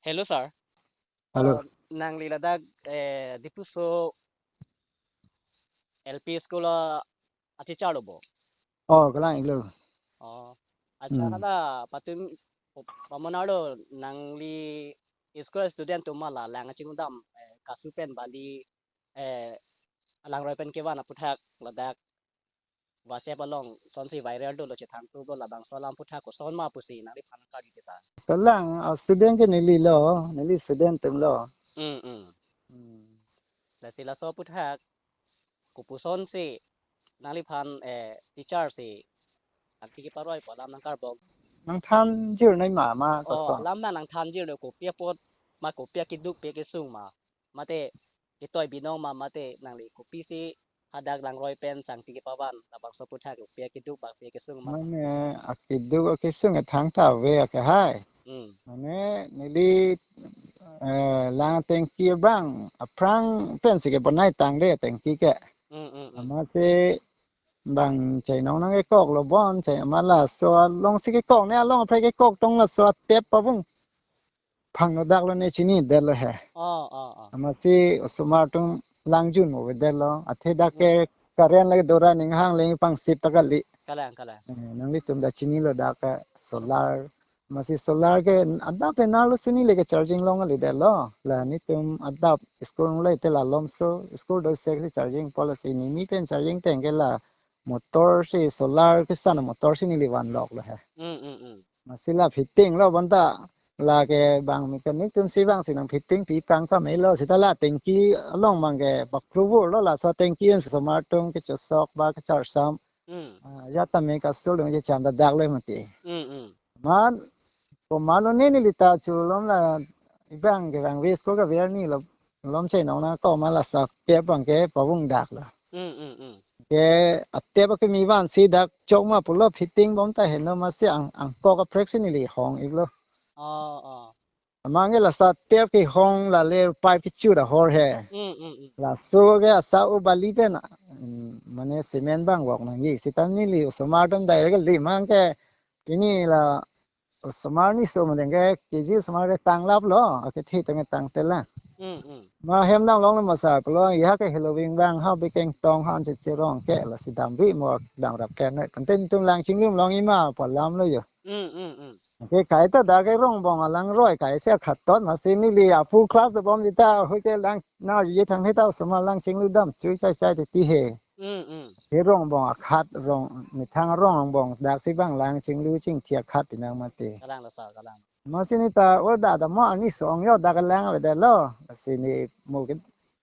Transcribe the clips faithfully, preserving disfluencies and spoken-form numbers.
Hello, sir. Hello. Uh, nangli ladak eh, Diphuso L P school a teacher lo bo. Oh, kelang-iklo. Oh. Acha, hmm, hala patun pamonar lo, nangli school student atum la lang chingdam eh, kasu pen bali eh alangroi pen kevan aputhak ladak WhatsApp along sonsi viral dolo, chethang tu dolo, labangso alam aputhak koson ma pusi nangliphan karju tita. Kelang, a student ke neli lo, neli student atum lo. Hmm, hmm. Hmm. Lasi laso aputhak kopuson si nangliphan eh teacher si angti keparoi pu alam nangkarbom. Nangthan jirnoi ma, ma, oh, koson. Alam nang nangthan jirnoi, kopi apot ma, kopi akeduk pi akesung ma, mate ketoi binong ma, mate nangli kopisi hadak langroi pen sangti kepavan, labangso aputhak kopi akeduk ba pi akesung ma. Mane akeduk akesung thangta ave ake hai. Hmm. Mane neli eh, lang tengki abang, aphrang pensi kebonai tangde tengki ke. Hmm, hmm, hmm. Amatsi bang chai nong nangkekok lo bon, chai ma laso alongsi kekok ne, along aphrang kekok tong laso a tap pavung phangno dak lo ne chinidetlo he. Oh, oh, oh. Amatsi osomar atum langjun mo vedetlo. Athe dak ke current lake dora ning hang leng pangsip ta kali. Kalang, kalang. Eh, nanglitum ta chinilo dak ke solar. Amatsi solar ke adap penang lo si neli ke charging long kalidetlo. La netum adap school le te la lomso, school do sek si charging polo si neli pen charging teng ke la motor si, solar kesan motor si neli vanloklo he. Hmm, hmm, hmm. Amatsi la fitting lo bonta, lake bang mechanic atum si bang si nang fitting pi pang pamelo, seta la tengki along bang ke pakruvurlo, laso tengki an osomar atum kechosok ba kecharsam. Hmm. Ah, ya tame kasul dong je cham ta dak le mati. Hmm, hmm. Man, komatlo ne neli ta chulom la, ibang ke bang wis ko ka ver ni lo, lom chai nong nangkok ma laso a tap bang ke pavung daklo. Hmm, hmm, hmm. Ke a tap akimi vansi dak chok ma pulo, fitting bom ta heno, amatsi ang, angkok kaprek si neli hong-iklo. Oh, oh. Amat ke laso a tap kehong la le pipe kechu ahor he. Hmm, hmm, hmm. Laso ke asa o bali pen, hmm, mane cement bang vok nangji. Seta neli osomar atum direct li mang ke pini la osomar ni so mane ke K G osomar ke tanglaplo, akethe tang tangte la. Hmm, hmm. Ma hem nanglonglo ma sir pulo, ya ke heloving bang ha bikeng tong han che cherong ke lasi damvi mo damrap ke ne. Ante netum lang chinglum long-ik ma pu alam lo jo. Hmm, hmm, hmm. Ke kaita dak ke Rongbong alangroi kaise khatot, amatsi neli aphu class dobom di ta hui ke lang na ye thang he ta osomar lang chinglu dam chui sai sai ti he. Hmm, hmm. Ke Rongbong akhat rong, methang Rongbong dak si bang lang chinglu chingthi akhat pinang mati. Kalanglo sir, kalang. Amatsi neli ta o da da mo ani song jo dak lang avedetlo. Amatsi neli mo ke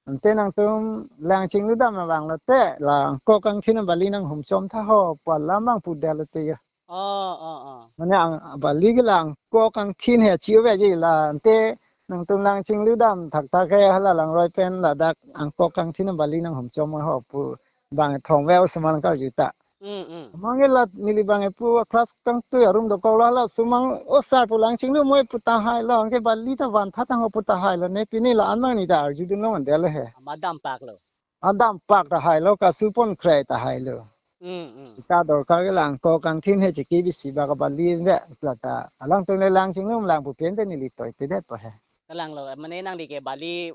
ante nangtum lang chinglu dam abang lote la angkok kangthin bali nanghum chom tha ho pu alam bang pudetlo te ya. Oh, oh, oh. Mane ang bali ke la angkok kangthin he chi-o ve ji la ante nangtum lang chinglu dam thakthak ke hala langroi pen ladak angkok kangthin bali nanghum chom ho pu bang thong ve osomar karju ta. Hmm, hmm. Amat ke la neli bang ke pu class kangtui arum dokoklo, hala osomar o sir pu lang chinglu moi pu tahai lo, anke bali ta van tha tang ho pu tahai lo ne, pini la-an bang neli ta arjudun long-ikdetlo he. Amat dampak lo. Adam pak tahai lo, kasu pon kre tahai lo. Hmm, hmm. Seta dorkar ke la angkok kangthin he chiki bisi ba ka bali ve la ta. Alangtum le lang chinglum lang pu pen te neli toi te det po he. Kalanglo, mane nangli ke bali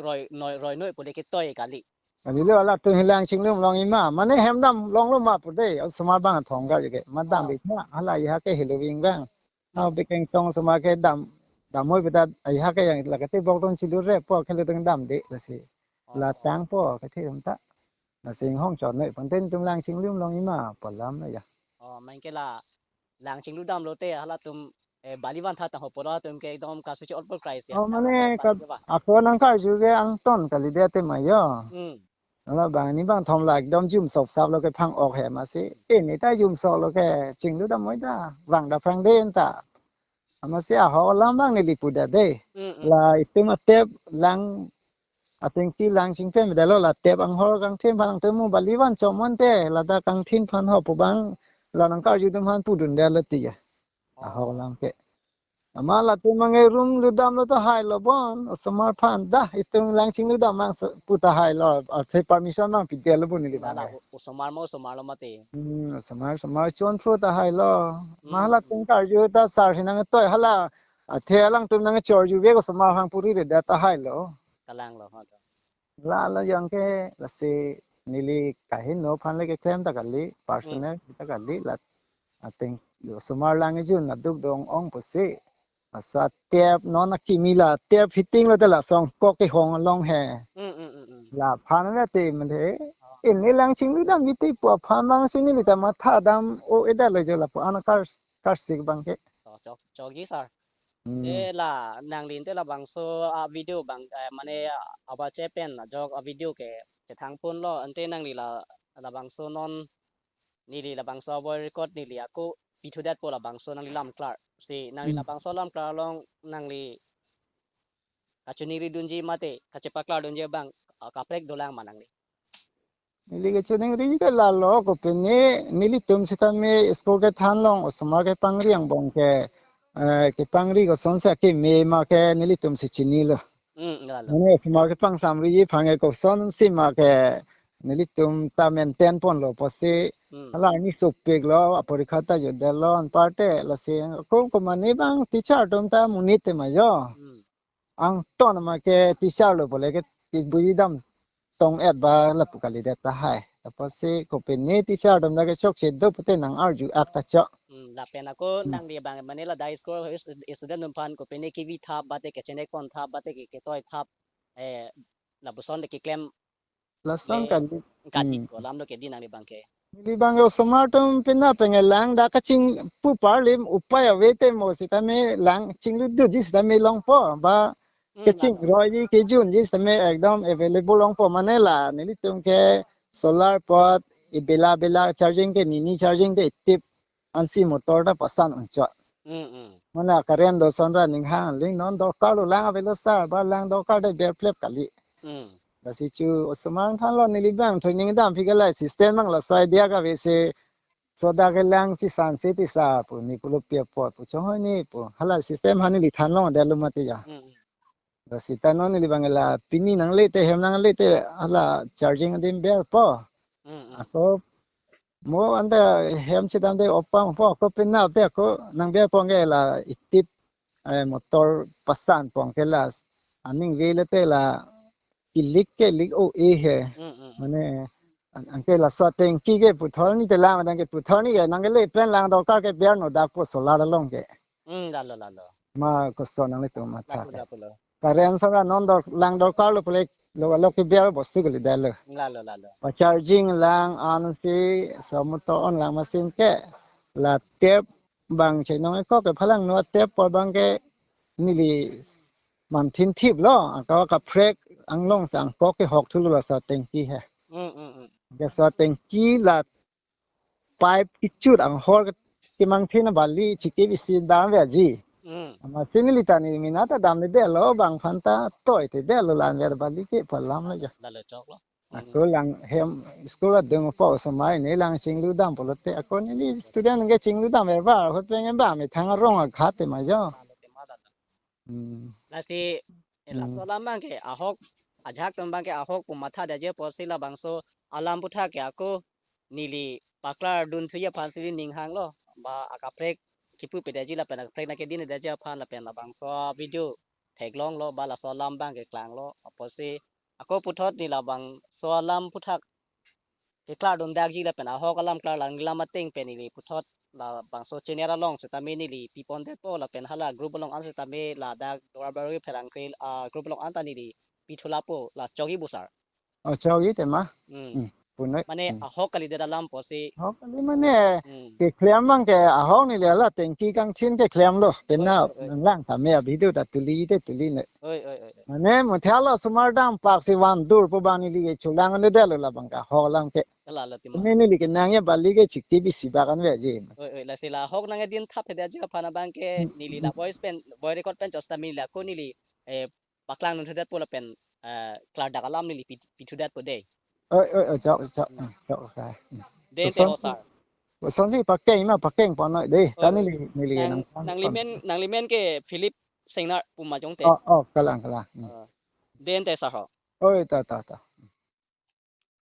roi noi, roi noi pu le ketoi kali. Kalilo, latum he lang chinglum long-ik ma, mane hem dam longlo ma pu de, osomar bang thong kar ke. Amat dam, oh, bik ma, hala ya ke heloving bang. Hau bikeng tong osomar ke dam, damnoi pu ta, ai ha ke yang la kate bok tong chilu re po ke le tong damde lasi. La, oh, tangpo kethe atum ta. Lasi inghong chot noi pon te netum lang chinglum long-ik ma pu alam lo ya. Oh, main ke la lang chinglu damlo te halatum eh, bali van tha tang ho pu halatum ke ekdom kasu che-ot pon krai si. Oh, mane ka, ako nangkarju ke angton kalidet te ma jo. Hmm. Hala bang ni bang thom la ekdom jum sop sap lo ke phang-ok he, amatsi. Ini ta jum sop lo ke chinglu dam moi ta. Vang ta phrang den ta. Amatsi ahok alam bang neli pudet de. Mm, mm. La itum a tap lang atengki lang chingpem dalo, la tap anghor kangthin aphan nangtum mo bali van chom mon te. Ladak kangthin aphan ho pu bang la nangkarju atum aphan pudun dalo ti ya. Ahok alam ke. Amat latum mangai rumlu damlo tahai lo bon, osomar aphan dah itum lang chinglu dam mang se-, pu tahai lo, athe permission mang pidetlo bon neli. Nala bang. O-, osomar mo osomar lo mati. Hmm, osomar, osomar chonphu tahai lo. Hmm. Amat latum karju ta sir si nangtoi hala Athe alangtum nangchorjuve ko osomar hang puri re data hai lo. Kalang lo, ha to. La la yang ke lasi neli kaheno aphan le keklem ta kali, personal ta kali, la ateng osomar lang ejun aduk dong ong pusi. Asa tep non akimi la tep fitting lo te la song kok kehong along he. Mm, mm, mm, mm. Laphan me te mene. Oh. Ini lang chinglu dam iti pu aphan lang sini lita matha dam o eda lo jo lapu an kar karsik abang ke. Oh, chok, chokji sir. Hmm. Eh, la nangli ante labangso a video abang, eh, mane, ah, abache pen ajok a video ke chethang ponlo, ante nangli la labangso non neli labangso voice record neli ako pithu detpo labangso nangli lam klar. Si nangli Hmm. labangso lam klar along nangli kachiningri dunji mate kachepaklar dunji abang, ah, kaprek dolang ma nangli? Neli kachiningri ke lalo, kopine nelitum sitame school kethan along osomar kepangri angbong ke, eh, kepangri kosonsi akeme ma ke nelitum si chinilo. Hmm, lalo. Mane osomar kepangsamriji aphan ke kosonsi ma ke nelitum ta maintain ponlo pusi Hmm. hala ni sopik lo, aporikha ta jodelo anparte lasi ko komane abang teacher atum ta monit te ma jo. Hmm. Angton ma ke teacher lo pule ke kebui dam tong-et ba lapu kalidet tahai. Apotsi kopine teacher atum ta ke chokche do pute nang arju ak ta chok. Hmm, lapen ako Hmm. nangli abang mane la dai school his-, student atum aphan kopine kevi thap, bate kechengdek pon thap, bate ke ketoi thap, eh, lapuson le keklem Lason le kan. Kadi Hmm. ko alam lo ke di nangli abang ke. Neli abang ke osomar atum pina pengelang da kachingpu parlim upai ave te mo sitame lang chinglu duji sitame longpo ba Hmm, keching lalo. Roiji kejunji sitame ekdom available longpo mane la nelitum ke solar pot ibela bela charging ke nini charging te tip ansi motor ta pasan unchot. Hmm, hmm. Mane current do son ra ning hang ling non dorkar lo lang avelo sir ba lang dorkar de ber plep kali. Hmm. Lasi chu osomar thanlo neli abang training dam phi kalai system abang laso idea kave si soda kelang chisan si tisa pu ni pulo pia pot pu chonghoi ni pu hala system hani li thanlo de lo mati ya. Hmm, hmm. Lasi ta non neli abang la pini nangle te hem nangle te hala charging adim berpo. Hmm, hmm. Ako mo anta hem chedam de opang po ako pina te ako nang berpo nge la itip, eh, motor pasan pon ke la aning vele te la ilik ke lik o e he. Hmm, hmm. Mane an-, anke laso atengki ke puthot ni te lang anke puthot ni ke nang kele pen lang dorkar ke ber no dak po solar along ke. Hmm, lalo, lalo. Ma koson nanglitum matha Lapu, ke. Lapu lo. Current sanga non dor lang dorkar lo pule lo lo ke ber bosti kali dalo. Lalo, lalo. Pa charging lang ansi so motor on lang machine ke la tep abang chenong ko ke phalang no tep po abang ke neli man thin thip lo angka kaprek anglong sang ko ke hok thulo laso atengki he. Hmm, hmm, hmm. Laso atengki la pipe kichut anghor kemang thin bali chiki bisi dam ve ji. Hmm. Ama sini lita ni mina ta dam de lo abang phan ta toi te de lo lan ver bali ke palam lo ya. Lalo chok lo. Hmm. Ako lang hem school adung po osomar ne lang chinglu dam pulote ako neli student ke chinglu dam ver ba hot peng ba methang arong akhat te ma jo. Lalo te ma lalo. Hmm. Lasi, eh, Hmm. laso alam abang ke ahok, ajahak atum abang ke ahok pu matha detji apotsi labangso alam aputhak ke ako neli paklar dun thuji aphan si ning hang lo, ba akaprek kipu pe detji lapen akaprek nangkedin detji aphan lapen labangso video theklong lo, ba laso alam abang ke klang lo, apotsi ako puthot neli labangso alam aputhak keklar dun dakji lapen ahok alam klar lang lam ateng pen neli puthot labangso channel along sitame neli pi pon detpo lapen hala group along an sitame ladak Duar Bagori Pherangke, ah, group along an ta neli pi thu lapo la chokji bo sir. Oh, chokji te ma. Hmm. Hmm. Punoi. Mane Hmm. ahok kalidet alam pusi. Ahok kali mane Hmm. keklem abang ke ahok neli la atengki kangthin keklem lo. Pena Oi, oi, oi. nang lang tame abhidu ta tuli te tuli ne. Oi, oi, oi, oi. Mane mutha lo osomar dam pak si van dur pu abang neli ke chulang ne dalo labang ke ahok alam ke. Lalo te ma. Mane neli ke nang ya bali ke chiki bisi bak an ve ji. Oi, oi, lasi la ahok nangkedin thap pe detji aphan abang ke Hmm. neli la voice pen, voice record pen chos ta neli la ako neli, eh, paklang dun thu detpo lapen, eh, klardak alam neli pi, pi thu detpo de. Oi, oi, oi, chok, chok, Hmm. chok, okay. Den te Koson, ho sir. Kosonsi pakeng ma pakeng pon noi de. Oi, Ta oi. neli, neli Nang, nang nangli pon. men, nangli men ke Philip Singnar pu ma jong te. Oh, oh, kalang, kalang. Hmm. Eh, den te sir ho. Oi, ta, ta, ta.